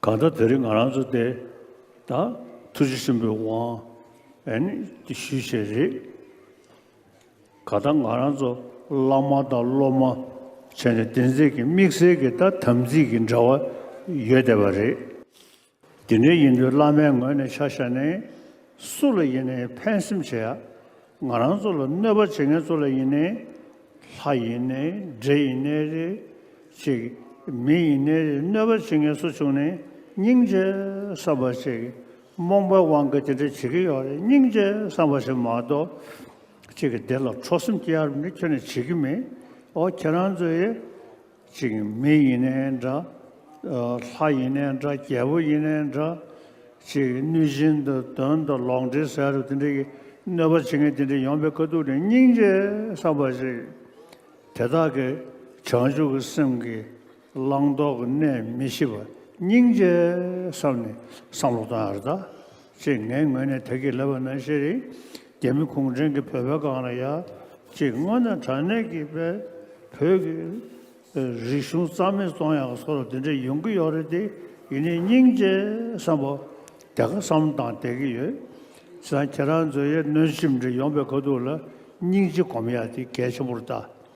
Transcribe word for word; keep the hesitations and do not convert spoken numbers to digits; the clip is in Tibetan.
གང་ལྟར་དེ་རིང་ང་རང་ཚོ་དེ་ད་ཐུགས་རྗེ་ཆེན་པོའི་དབང་ཨ་ནི་དེ་ཞུས་བྱས་རེད། གང་ལྟར་ང་རང་ཚོ་བླ་མ་དང་སློབ་མ་བྱས་ནས་དེ་ཚོའི་གི་དམིགས་བསལ་གྱི་ད་དམ་ཚིག་གི་འབྲེལ་བ་ཡོད་བསྡད་པ་རེད། དེ་འདྲ་ཡིན་དུས་བླ་མའི་ངོས་ནས་ཆ་བཞག་ནས་སུ་ལ་ཡིན་ནའི་ཕན་སེམས་བྱེད་ཡ། ང་རང་ཚོ་ལ་གནོད་པ་བྱེད་མཁན་ཚོ་ལ་ཡིན་ནའི་ལྷ་ཡིན་ནའི་འདྲེ་ཡིན་ནའི་རེད། ཅིག་མི་ཡིན་ནའི་རེད། གནོད་པ་བྱེད་མཁན་སུ་བྱུང་ནའི་སྙིང་རྗེ་བསམ་པ་ཅིག་རྨོངས་པའི་དབང་གིས་དེ་འདྲ་བྱེད་ཀྱི་ཡོད་རེད། སྙིང་རྗེ་བསམ་པ་ཞིག་མ་གཏོགས་ཅིག་གི་དེ་ལ་ཁྲོ་སེམས་སྐྱེ་ཡ་རུ་ནི་ཁྱོན་ནས་བྱེད་ཀྱི་མེད། ཨོ་ཁྱེད་རང་ཚོ་ཡི་ཅིག་མི་ཡིན་ནའི་འདྲ། ལྷ་ཡིན་ནའི་འདྲ། རྒྱལ་པོ་ཡིན་ནའི་འདྲ། ཅིག་གནོད་སྦྱིན་དང་གདོན་དང་ལོག་འདྲེན་ཟེར་རུ་དེ་འདྲ་གི་གནོད་པ་བྱེད་མཁན་དེ་འདྲ་ཡོང་པའི་ཁ་ཐུག་ནས་སྙིང་རྗེ་བསམ་པ་ཞིག་དེ་དག་གི་བྱང་ཆུབ་ཀྱི་སེམས་ཀྱི་བླང་དོར་གྱི་གནས་མི་ཤེས་པ་སྙིང་རྗེ་བསམ་ནས་བསམ་བློ་གཏོང་ཡ་རེད་ད། ཅེས་ངའི་ངོས་ནས་ད་གིན་ལབ་པ་ནང་བཞིན་རེད། རྒྱ་མི་གུང་ཁྲན་གྱིས་བོད་པའི་སྒང་ལ་ཡ་ཅིག་དངོས་གནས་དྲང་གནས་ཀྱི་བོད་བོད་ཀྱི་རིག་གཞུང་རྩ་མེད་གཏོང་ཡག་སོགས་ལ་དེ་འདྲ་ཡོང་གི་ཡོད་རེད་དེ། ཡིན་ནའི་སྙིང་རྗེ་བསམ་པ་དེ་ག་བསམ་བློ་བཏང་བསྡད་ཀྱི་ཡོད། བྱས་ཙང་ཁྱེད་རང་ཚོ་ཡ་གནོད་སྦྱིན་འདྲ་ཡོང་པའི་ཁ་ཐུག་ལ་སྙིང་རྗེ་སྒོམ་ཡག་དེ་གལ་ཆེན་པོ་རེད་ད།